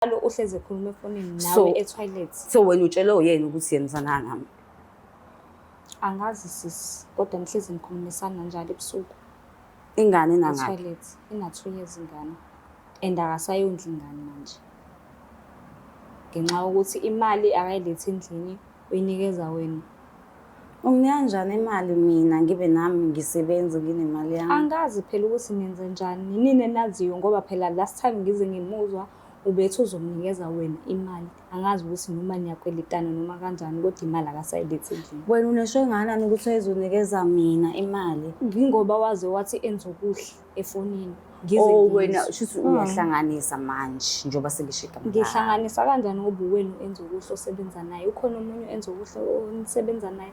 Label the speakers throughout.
Speaker 1: Njalo uhlezi ekhuluma efonini
Speaker 2: So-
Speaker 1: nawe e-toilet.
Speaker 2: So wena utshelwe uyena ukuthi yenzana nami.
Speaker 1: Angazi sisi, kodwa nihlezi nikhulumisana njalo ebusuku
Speaker 2: Ingane inangaphi?
Speaker 1: e-toilet. Ina-2 years ingane. And akasayondli ingane manje. Ngenxa yokuthi imali akayilethi endlini, uyinikeza wena.
Speaker 2: Unginika kanjani imali mina ngibe nami ngisebenza nginemali yami?
Speaker 1: Angazi phela ukuthi nenze njani, nini enaziyo ngoba phela last time ngize ngimuzwa ubethi uzomnikeza wena imali. Angazi ukuthi noma niyakweletana noma kanjani kodwa imali akasayilethi endlini.
Speaker 2: Wena unesho engakanani ukuthi uzonikeza mina imali?
Speaker 1: Yingoba waze wathi enze okuhle efonini. Ngize
Speaker 2: Oh
Speaker 1: ngizwe.
Speaker 2: wena shuthi uyahlanganisa manje njengoba sengisho igama lakho.
Speaker 1: Ngihlanganisa kanjani ngoba uwena u-enza okuhle osebenza naye. Ukhona omunye u-enza okuhle onisebenza naye.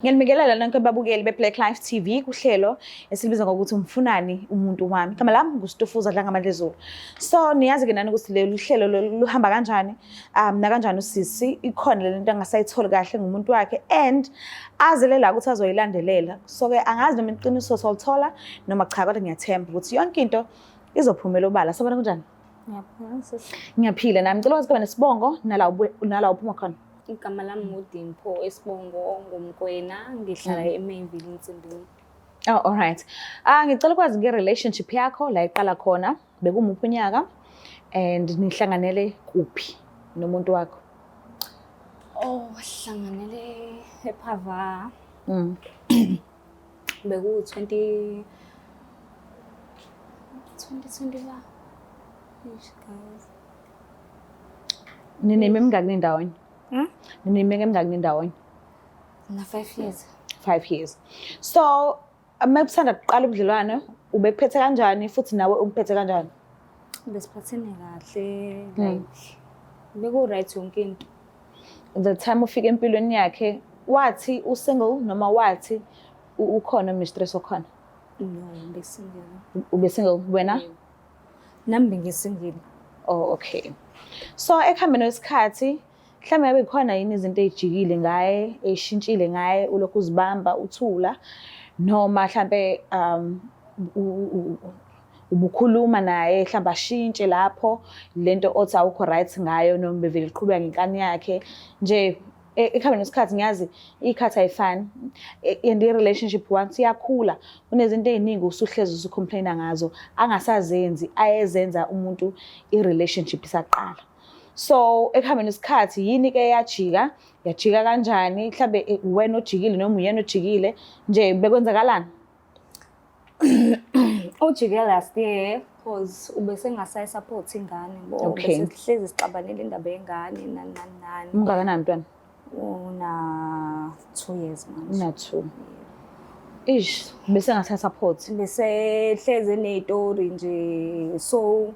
Speaker 3: Ngiyanibingelela nonke babukeli be-Black Life TV kuhlelo esilibiza ngokuthi umfunani umuntu wami. Igama lami nguStufuza Dlangamandla Zulu. So niyazi ke nani ukuthi lolu hlelo lolu luhamba kanjani, nakanjani usisi ikhona le nto angasayitholi kahle ngumuntu wakhe and azele la ukuthi azoyilandelela. So ke angazi noma iqiniso solithola noma cha, kodwa ngiyathemba ukuthi yonke into izophumela obala. Sabona kunjani?
Speaker 1: Ngiyaphila sisi.
Speaker 3: Ngiyaphila nami. Ngicela ukwazi kuba nesibongo nala nala uphuma khona.
Speaker 1: Igama lami nguDimpho, isibongo nguMkwena, ngihlala eMayville eNsimbini.
Speaker 3: Oh, all right. Ngicela ukwazi nge-relationship yakho la iqala khona, bekumuphi unyaka and nihlanganele kuphi nomuntu wakho?
Speaker 1: Oh, sihlanganele ePhava. Beku 20 2021. Eish guys.
Speaker 3: Nineminyaka emingaki nindawonye?
Speaker 1: Hmm?
Speaker 3: Nineminyaka emingaki nindawonye?
Speaker 1: Na 5 years.
Speaker 3: 5 years. So, uma kusanda kuqala ubudlelwano, ubekuphethe kanjani futhi nawe umphethe kanjani?
Speaker 1: Besiphathene kahle like beku right yonke into.
Speaker 3: The time ufika empilweni yakhe, wathi u-single noma wathi ukhona mistress okhona?
Speaker 1: No, besingle.
Speaker 3: Ube single wena?
Speaker 1: Nami bengisingle.
Speaker 3: Oh, okay. So ekuhambeni kwesikhathi mhlawumbe ngabe khona yini izinto ey'jikile ngaye, ey'shintshile ngaye, ulokhu uzibamba uthula, noma mhlampe ubukhuluma naye mhlawumbe ashintshe lapho lento othi awukho right ngayo, noma bevele iqhubeka ngenkani yakhe nje. Ekuhambeni kwesikhathi ngiyazi iy'khathi ayifani and i-relationship once iyakhula kunezinto ey'ningi usuhlezi usucomplaina ngazo angasazenzi ayezenza umuntu i-relationship isaqala. So ekuhambeni kwesikhathi yini ke yajika, yajika kanjani, mhlambe uwena ojikile noma uyena ojikile nje, bekwenzakalani?
Speaker 1: Ujike last year cause ubesengasayi-support ingane bo.
Speaker 3: Okay.
Speaker 1: Bese sihlezi sixabanele indaba yengane nani nani nani.
Speaker 3: Ungakanani mntwana?
Speaker 1: Una 2 years manje.
Speaker 3: Una 2. Ish, bese ngasasupport.
Speaker 1: Bese hleze enezitori nje, so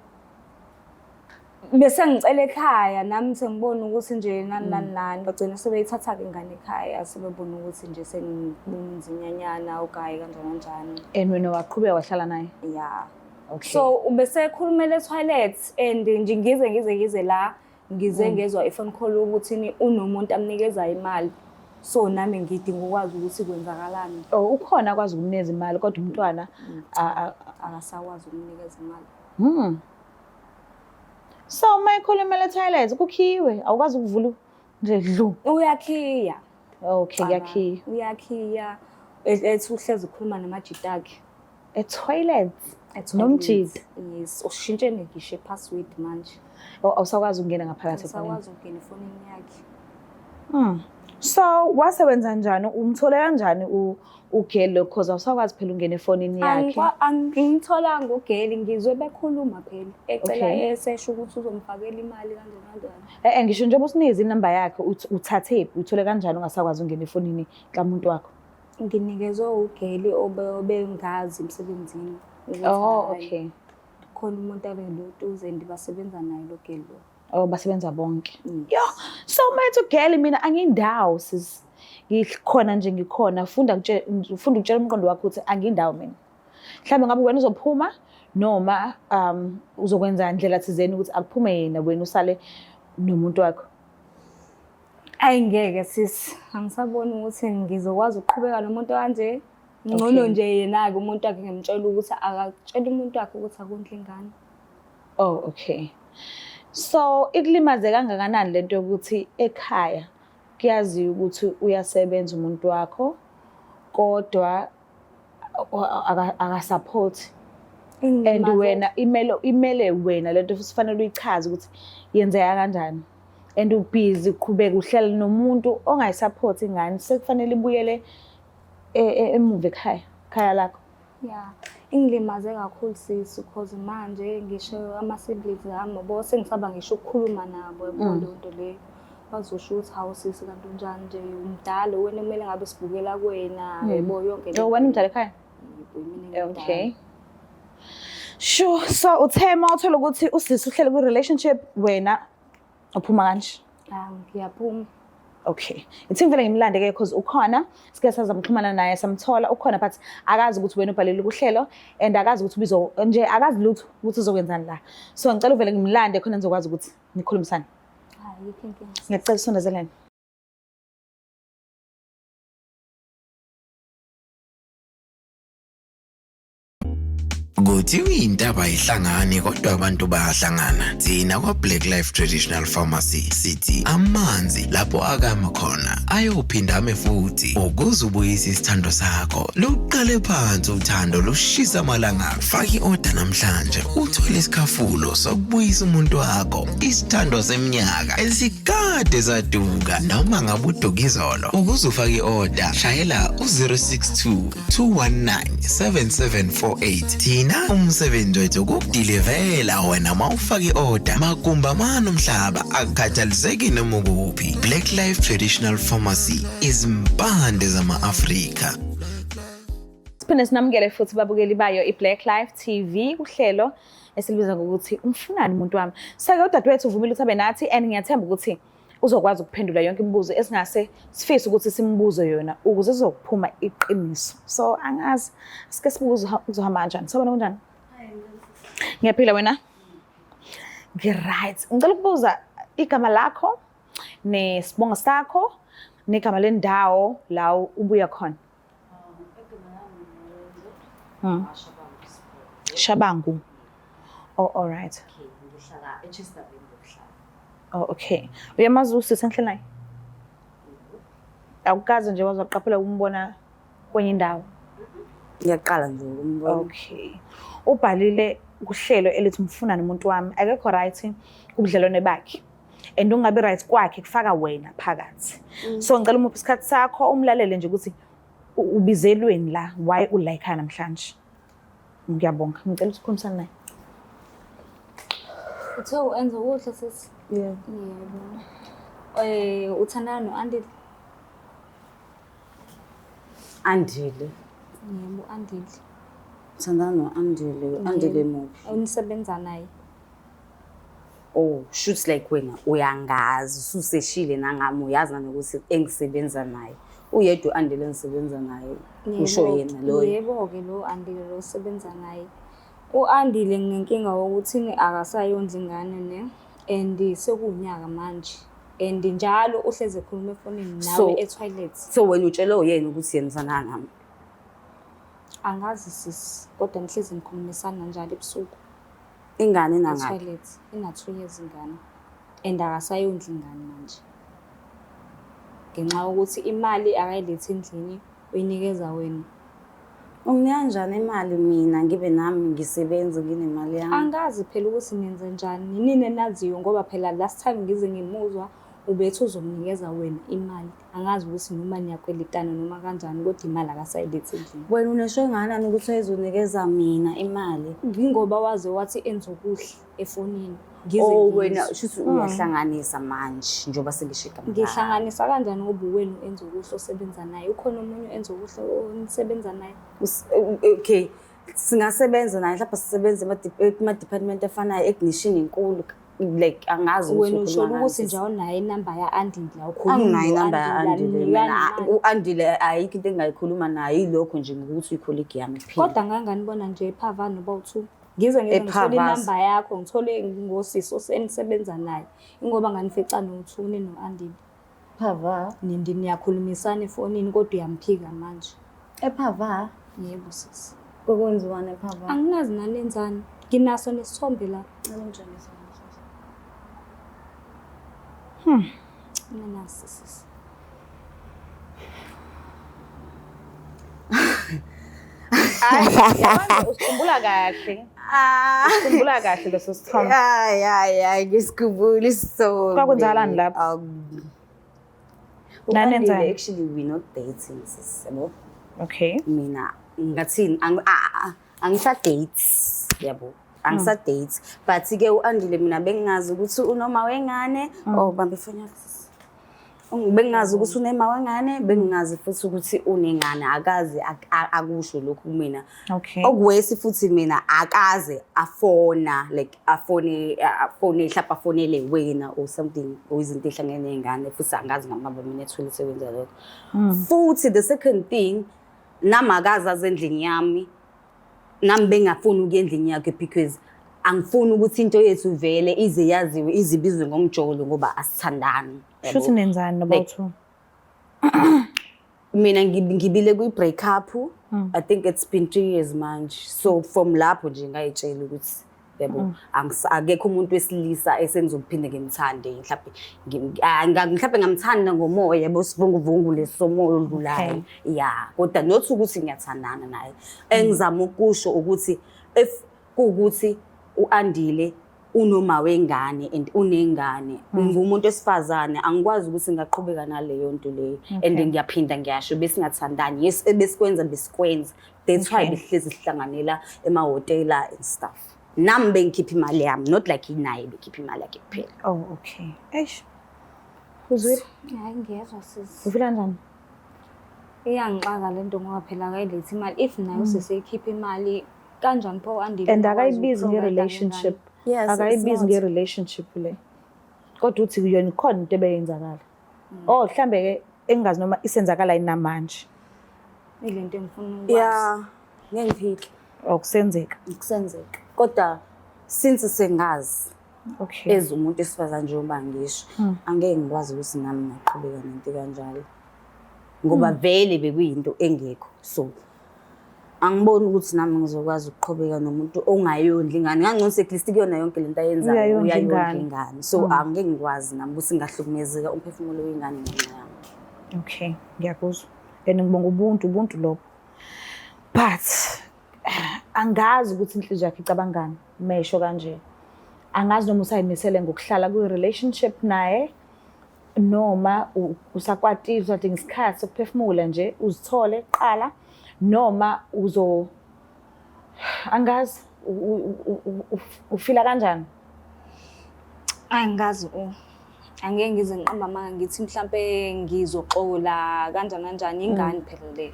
Speaker 1: bese ngicela ekhaya nami sengibona ukuthi nje nani nani nani, bagcina sebeyithatha-ke ingane ekhaya, sebebona ukuthi nje sengibunzinyanyana ugayi kanjani kanjani.
Speaker 3: And wena waqhubeka wahlala naye?
Speaker 1: Yeah.
Speaker 3: Okay.
Speaker 1: So ubesekhulumela e-toilet and nje ngize la ngize ngezwa i-phone call ukuthi ni unomuntu amnikeza imali. So nami ngidinga ukwazi ukuthi kwenzakalani.
Speaker 3: Oh, ukhona akwazi ukumnikeza imali kodwa umntwana
Speaker 1: akasakwazi ukumnikeza imali.
Speaker 3: So uma ekhulumela e-toilet kukhiwe, awukwazi ukuvula nje dlu.
Speaker 1: Uyakhiya.
Speaker 3: Okay, kuyakhiya.
Speaker 1: Uyakhiya. Ethi uhlezi ukhuluma namajita akhe.
Speaker 3: E-toilet?
Speaker 1: E-toilet.
Speaker 3: Nomjita?
Speaker 1: Yes, ushintshe ngisho i-password manje.
Speaker 3: Oh, awusakwazi ukungena ngaphakathi efonini?
Speaker 1: Awusakwazi ukungena efonini yakhe.
Speaker 3: So wasebenza njani, umthole kanjani ugeli lo, because awusakwazi phela ungena efonini yakhe?
Speaker 1: Angimtholanga ugeli, ngizwe bekhuluma phela. Ecela
Speaker 3: Okay.
Speaker 1: esesho ukuthi uzomfakela imali kanjani kanjani.
Speaker 3: Ngisho njengoba usinikeze inamba yakhe, uthathephi, uthole kanjani ungasakwazi ukungena efonini kamuntu wakho?
Speaker 1: Nginikezwe ugeli obengazi emsebenzini ukuthi
Speaker 3: Oh,
Speaker 1: hhayi,
Speaker 3: okay.
Speaker 1: khona umuntu abelotuze and basebenza naye lo geli lo.
Speaker 3: Oh, basebenza bonke.
Speaker 1: Yes.
Speaker 3: Yo, so manje ugeli mina angindawo sis. Ngikhona nje ngikhona, funda ukutshela umqondo wakho ukuthi angindawo mina. Mhlawumbe ngabe wena uzophuma noma uzokwenza ndlela thizeni ukuthi akuphume yena, wena usale nomuntu wakho.
Speaker 1: Ayi ngeke sisi, angisaboni ukuthi ngizokwazi ukuqhubeka nomuntu kanje. Ngcono nje yena-ke umuntu wakhe ngimtshela ukuthi akatshela umuntu wakhe ukuthi akondle ingane.
Speaker 3: Oh, okay. So ikulimaze kangakanani lento yokuthi ekhaya kuyaziwa ukuthi uyasebenza umuntu wakho kodwa akasupport and wena imele imele wena lento futhi fanele uyichaze ukuthi yenzeka kanjani and ubhizi uqhubeka uhlala nomuntu ongayisupport ingane sekufanele ibuyele e, e, emuva ekhaya khaya lakho.
Speaker 1: Ya, ingilimaze kakhulu sisi cause manje ngisho ama-siblings ami yabo sengisaba ngisho ukukhuluma nabo yabo leyo nto leyo. Bazosho ukuthi hawu sisi kanti unjani nje umdala wena kumele ngabe sibukela kuwena yabo yonke le
Speaker 3: Oh, wena umdala ekhaya?
Speaker 1: Yebo, yimina engimdala.
Speaker 3: Okay. Sure. So uthe uma uthola ukuthi usisi uhlele kwi-relationship wena uphuma kanje.
Speaker 1: Ah, ngiyaphuma.
Speaker 3: Okay. Ithi ngivele ngimlande ke because ukhona sike sazama ukuxhumana naye samthola ukhona but akazi ukuthi wena ubhalele kuhlelo and akazi ukuthi ubizo nje akazi lutho ukuthi uzokwenzani la. So ngicela uvele ngimlande khona nizokwazi ukuthi nikhulumisane.
Speaker 1: Ayikho inkinga.
Speaker 3: Ngiyacela usondezelene.
Speaker 4: Kuthiwa intaba ayihlangani kodwa abantu bayahlangana. Thina kwa-Black Life Traditional Pharmacy sithi amanzi lapho akama khona ayophinda ame futhi ukuze ubuyise isithando sakho. Luqale phansi uthando lushisa amalanga. Faka i-oda namhlanje uthole isikhafulo sokubuyisa umuntu wakho. Isithando seminyaka esikade saduka noma ngabe uduka izolo. Ukuze ufake i-oda shayela u-062 219-7748. Thina umsebenzi wethu ukukudilivela wena uma ufaka i-oda magumba mani umhlaba akukhathaliseki noma ukuphi. Black Life Traditional Pharmacy, izimpande zama-Afrika.
Speaker 3: Siphinde sinamukele futhi babukeli bayo i-Black Life TV kuhlelo esilibiza ngokuthi umfunani umuntu wami. Sake udadewethu uvumile ukuthi abe nathi and ngiyathemba ukuthi uzokwazi ukuphendula yonke imibuzo esingase sifise ukuthi simbuze yona ukuze kuzophuma iqiniso. So angazi sike sibuze kuzohamba kanjani. Sawubona kunjani? Ngiyaphila wena? Ngi-right. Ngicela ukubuza igama lakho nesibongo sakho negama lendawo la ubuya khona. Shabangu. Oh, all right.
Speaker 2: Ngihlala eChesterville ngokuhlala.
Speaker 3: Oh, okay. Uyamazi usisi engihleli naye? Awukaze nje waze waqaphela ukumbona kwenye indawo.
Speaker 2: Ngiyaqala nje ukumbona.
Speaker 3: Okay. Ubhalile kuhlelo elithi mfuna nomuntu wami akekho right kubudlelwane bakhe. And ungabi right kwakhe kufaka wena phakathi. So ngicela umuphe isikhathi sakho umlalele nje ukuthi ubizelweni la why ula ekhaya namhlanje. Ngiyabonga. Ngicela ukuthi ukhulumisane naye.
Speaker 1: Uthe u-enza ukuhle sisi?
Speaker 2: Yebo.
Speaker 1: Yebo. Uthandana no-Andile?
Speaker 2: Andile.
Speaker 1: Yebo, u-Andile.
Speaker 2: Uthandana no-Andile. Andile muphi?
Speaker 1: Unisebenza naye.
Speaker 2: Oh, shoots like wena uyangazi ususeshile nangami uyazi nanokuthi engisebenza naye. Uyedwa u-Andile engisebenza naye. Usho
Speaker 1: Yebo,
Speaker 2: yena loyo.
Speaker 1: Yebo-ke lo Andile lo osebenza naye. U-Andile nginenkinga wokuthi akasayondli ingane ne and sekuwunyaka manje and njalo uhlezi ekhuluma efonini nawe e-toilet.
Speaker 2: So wena utshele uyena ukuthi yena uthandana nami.
Speaker 1: Angazi sisi kodwa nihlezi nikhulumisana njalo ebusuku.
Speaker 2: Ingane inangaphi?
Speaker 1: E-toilet ina-2 years ingane and akasayondli ingane manje. Ngenxa yokuthi imali akayilethi endlini uyinikeza wena.
Speaker 2: Unginika kanjani imali mina ngibe nami ngisebenze nginemali yami?
Speaker 1: Angazi phela ukuthi nenze njani nini enaziyo ngoba phela last time ngize ngimuzwa ubethi uzomnikeza wena imali. Angazi ukuthi noma niyakweletana noma kanjani kodwa imali akasayilethi endlini.
Speaker 2: Wena unesho engakanani ukuthi uzonikeza mina imali?
Speaker 1: Ngingoba waze wathi enze okuhle efonini. Ngize
Speaker 2: Oh
Speaker 1: ngizwe.
Speaker 2: wena shuthi uyahlanganisa manje njengoba sengisho igama lakho.
Speaker 1: Ngihlanganisa kanjani ngoba uwena enze okuhle osebenza naye. Ukhona omunye enze okuhle onisebenza naye.
Speaker 2: Okay, singasebenza naye mhlawumbe sisebenze ema-department afanayo ignition inkulu like angazi ukuthi
Speaker 1: Wena
Speaker 2: ukhuluma
Speaker 1: usho
Speaker 2: ngani
Speaker 1: ukuthi
Speaker 2: sisi.
Speaker 1: nje awunayo inamba ya-Andile, awukhulumi
Speaker 2: Anginayo inamba
Speaker 1: no-Andile,
Speaker 2: ya-Andile
Speaker 1: awunikani
Speaker 2: mina.
Speaker 1: imali.
Speaker 2: U-Andile ayikho into engingayikhuluma naye yilokho nje ngokuthi uyi-colleague yami kuphela.
Speaker 1: Kodwa nganganibona nje ePhavana noba u-two. Ngize ngize ngithole
Speaker 2: ePhavasa.
Speaker 1: inamba yakho, ngithole ngosisi enisebenza naye. Ingoba nganifica no-two nino-Andile.
Speaker 2: Phava.
Speaker 1: Nindi niyakhulumisana efonini kodwa uyamphika manje.
Speaker 2: Ephava?
Speaker 1: Yebo sisi.
Speaker 2: Kokwenziwani ephava?
Speaker 1: Anginazi nalenzani. Nginaso nesithombe la.
Speaker 2: Cela ungitshengise sisi.
Speaker 1: Nginasi sisi.
Speaker 3: Hayi, usikhumbula kahle. Ukhumbula kahle leso sithombe.
Speaker 2: Hayi hayi hayi, ngisikhumbula isithombe.
Speaker 3: Kwakwenzakalani lapho? Nanenzani?
Speaker 2: U-Andile, actually we not dating sis, yabo.
Speaker 3: Okay.
Speaker 2: Mina ngathini, angisa-date, yabo. Angisa-date. But ke u-Andile mina bengingazi ukuthi unoma wengane. Oh, bambe ifoni yakho sis. Bengingazi ukuthi unema wengane, bengingazi futhi ukuthi unengane, akaze akusho lokhu kumina. Okuwesi futhi mina akaze afona, like afone mhlawumbe afonele wena or something, or izinto ey'hlangene ney'ngane, futhi angazi ngamaba mina ethwele sekwenza lokho. Futhi the second thing, nami akaze aze endlini yami, nami bengafuni ukuya endlini yakhe because angifuni ukuthi into yethu vele ize yaziwe, ize ibizwe ngomjolo ngoba asithandani.
Speaker 3: Shuthi nenzani noba
Speaker 2: Like,
Speaker 3: u-two?
Speaker 2: Mina ngibile kwi-break up. I think it's been 3 years manje. So from lapho nje ngayitshela ukuthi yabo akekho umuntu wesilisa esengizophinde ngimthande, mhlawumbe mhlawumbe ngamthanda ngomoya, yabo, sivunguvungu lesomoya oludlulayo. Yeah, kodwa not ukuthi ngiyathandana naye. Engizama ukusho ukuthi if kuwukuthi u-Andile unoma wengane and unengane, ngumuntu wesifazane, angikwazi ukuthi ngingaqhubeka naleyo nto leyo. And ngiyaphinda ngiyasho, besingathandani. Yes, ebesikwenza besikwenza, that's why behlezi sihlanganela emahhotela and stuff. Nami bengikhipha imali yami, not like naye bekhipha imali yakhe kuphela.
Speaker 3: Oh, okay. Eish. Uzwile?
Speaker 1: Hayi, ngiyezwa sisi.
Speaker 3: Ufila kanjani?
Speaker 1: Iyangixaka le nto ngoba phela akayilethi imali. If naye useseyikhipha imali kanjani pho u-Andile
Speaker 3: And
Speaker 1: uyakwazi
Speaker 3: akayibizi
Speaker 1: uku-provide
Speaker 3: nge-relationship.
Speaker 2: Yes, it's
Speaker 3: Akayibizi
Speaker 2: not.
Speaker 3: nge-relationship le. Kodwa uthi yona ikhona into ebeyenzakala. Oh, mhlambe ke engingazi noma isenzakala yini namanje.
Speaker 1: Ile nto engifuna ukwazi.
Speaker 2: Yeah, ngeke ngiphike.
Speaker 3: Oh, kusenzeka.
Speaker 2: Kusenzeka. Kodwa since sengazi as umuntu wesifazane njengoba ngisho, angeke ngikwazi ukuthi nami ngaqhubeka nento kanjalo. Ngoba vele bekuyinto engekho. So angiboni ukuthi nami ngizokwazi ukuqhubeka nomuntu ongayondli ingane. Ngangcono at least kuyona yonke lento ayenzayo,
Speaker 3: Uyayondla
Speaker 2: uyayondla
Speaker 3: ingane.
Speaker 2: ingane. So angeke ngikwazi nami ukuthi ngingahlukumezeka umphefumulo wengane ngenxa yami.
Speaker 3: Okay, ngiyakuzwa. And ngibonga ubuntu lobo. But angazi ukuthi inhliziyo yakhe icabangani mesho kanje. Angazi noma usayimisele ngokuhlala kwi-relationship naye noma usakwatile, usadinga isikhathi sokuphefumula nje, uzithole kuqala, noma uzo angazi ufila kanjani?
Speaker 1: Angazi u. Angeke ngize ngiqamba amanga ngithi mhlambe ngizoxola kanjani kanjani, ingane phela le.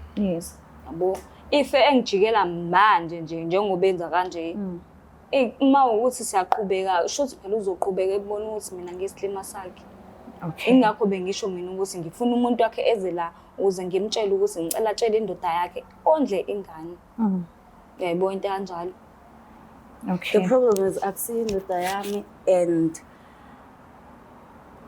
Speaker 1: Yabo, if engijikela manje nje njengoba enza kanje, uma ukuthi siyaqhubeka, shuthi phela uzoqhubeka ebona ukuthi mina ngiyisilima sakhe. Ingakho bengisho mina ukuthi ngifuna umuntu wakhe eze la ukuze ngimtshele ukuthi ngicela atshele indoda yakhe ondle ingane. Uyayibona into kanjalo.
Speaker 2: The problem is akusiyo indoda yami and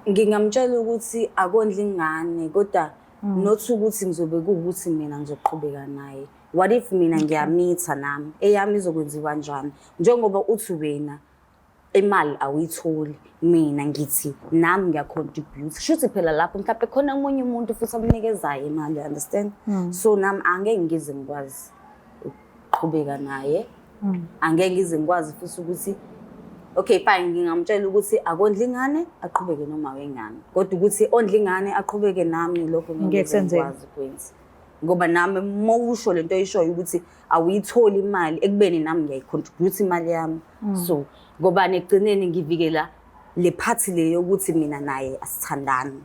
Speaker 2: ngingamtshela ukuthi akondle ingane, kodwa not ukuthi ngizobe kuwukuthi mina ngizoqhubeka naye. What if mina ngiyamitha nami, eyami izokwenziwa kanjani? Njengoba uthi wena imali awuyitholi, mina ngithi nami ngiya-contribute. Shuthi phela lapho mhlawumbe khona omunye umuntu futhi amnikezayo imali, you understand? So nami angeke ngize ngikwazi ukuqhubeka naye. Angeke ngize ngikwazi futhi ukuthi okay fine, ngingamtshela ukuthi akondle ingane aqhubeke noma wengane, kodwa ukuthi ondle ingane aqhubeke nami, lokho ngeke
Speaker 3: Ngeke
Speaker 2: ngize
Speaker 3: kusenzeke.
Speaker 2: ngikwazi ukwenza. Ngoba nami mawusho lento oyishoyo ukuthi awuyitholi imali, ekubeni nami ngiyayi-contribute imali yami. So ngoba nekugcineni ngivikela le part le yokuthi mina naye asithandani.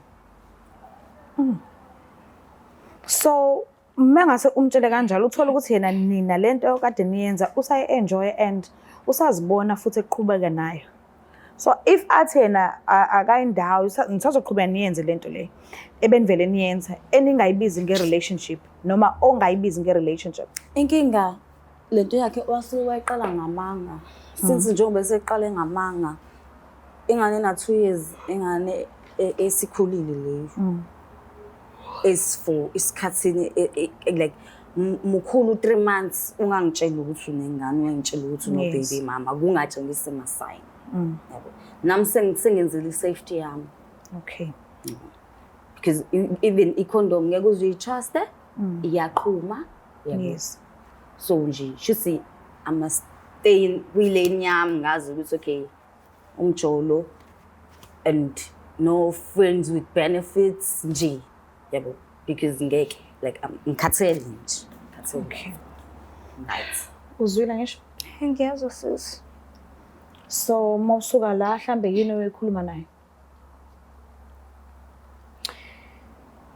Speaker 3: So mengase umtshele kanjalo, uthola ukuthi yena nina lento kade niyenza usayi-enjoy and usazibona futhi eqhubeka nayo. So if athi yena akayindawo, nisazoqhubeka niyenze lento le ebenivele niyenza, eningayibizi nge-relationship noma ongayibizi nge-relationship.
Speaker 2: Inkinga lento yakhe wasuke wayiqala ngamanga. Since njengoba eseqale ngamanga, ingane ena 2 years, ingane esikhulile leyo. As for isikhathini like mukhulu 3 months ungangitsheli ukuthi unengane, ungangitsheli ukuthi uno baby mama, kungatshengisi ma sign. Yabo. Nami sengenzile i-safety yami. Because even i-condom ngeke uze uyi-trust, iyaqhuma. Yabo. So nje shuthi I must stay in kwi-lane yami, ngazi ukuthi okay, umjolo and no friends with benefits nje, yabo, because ngeke, like ngikhathele nje, ngikhathele. Right.
Speaker 3: Uzwile ngisho?
Speaker 1: Ngiyazwa, sisi.
Speaker 3: So uma usuka la, mhlambe yini oyikhuluma naye?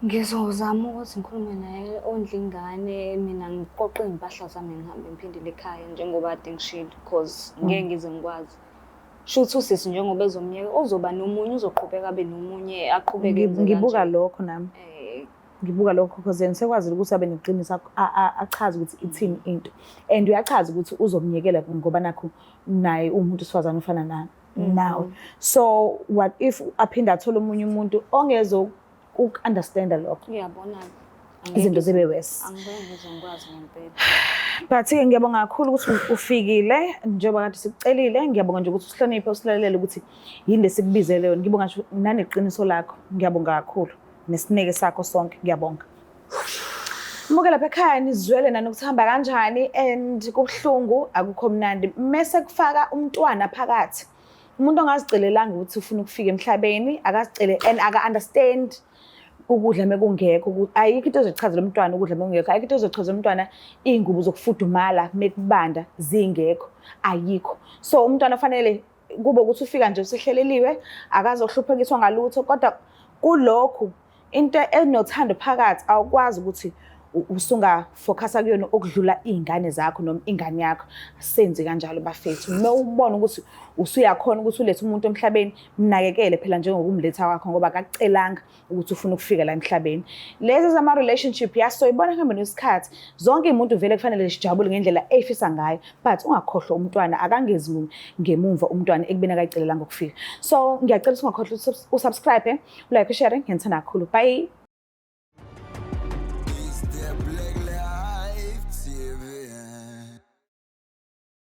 Speaker 1: Ngizozama ukuthi ngikhulume naye, ondle ingane, mina ngiqoqe iy'mpahla zami, ngihambe ngiphindele ekhaya njengoba kade ngishilo, cause ngeke ngize ngikwazi. Shuthi usisi njengoba ezomyeka uzoba nomunye, uzoqhubeka abe nomunye, aqhubeke enze
Speaker 3: Ngibuka
Speaker 1: kanje.
Speaker 3: lokho nami. Ngibuka lokho because yena sekwazile ukuthi abe neqiniso, achaze ukuthi ithini into, and uyachaza ukuthi uzomyekela ngoba nakho naye umuntu wesifazane ufana nawe. So what if aphinde athole omunye umuntu ongezo uku-understanda lokho?
Speaker 1: Uyabona.
Speaker 3: Izinto zibe worse.
Speaker 1: Angeke ngize ngikwazi ngempela.
Speaker 3: But-ke ngiyabonga kakhulu ukuthi ufikile njengoba kade sikucelile. Ngiyabonga nje ukuthi usihloniphe, usilalele ukuthi yini lesikubizele yona. Ngibonga nje naneqiniso lakho, ngiyabonga kakhulu, nesineke sakho sonke, ngiyabonga. Muke lapha ekhaya nizwele nani ukuthi hamba kanjani, and kubuhlungu, akukho mnandi mese kufaka umntwana phakathi, umuntu ongazicelelanga ukuthi ufuna ukufika emhlabeni, akazicele and aka-understand ukudla mekungekho. Ayikho into ezochazela umntwana ukudla mekungekho, ayikho into ezochazela umntwana iy'ngubo zokufudumala mekubanda zingekho, ayikho. So umntwana fanele kube ukuthi ufika nje usehleleliwe, akazohluphekiswa ngalutho, kodwa kulokhu into enothando phakathi awukwazi ukuthi usungafocusa kuyona okudlula iy'ngane zakho noma ingane yakho. Asenzi kanjalo, bafethu. Uma ubona ukuthi usuyakhona ukuthi ulethe umuntu emhlabeni, mnakekele phela njengokumletha kwakho, ngoba akakucelanga ukuthi ufuna ukufika la emhlabeni. Lezi zama-relationship yasoyibona ekuhambeni kwesikhathi. Zonke iy'muntu vele kufanele sijabule ngendlela ey'fisa ngayo, but ungakhohlwa umntwana, akangezi ngemumva umntwana ekubeni akayicelelanga ukufika. So ngiyacela ukuthi ungakhohlwa usubscribe, ulike, ushare. Ngiyanithanda kakhulu, bye.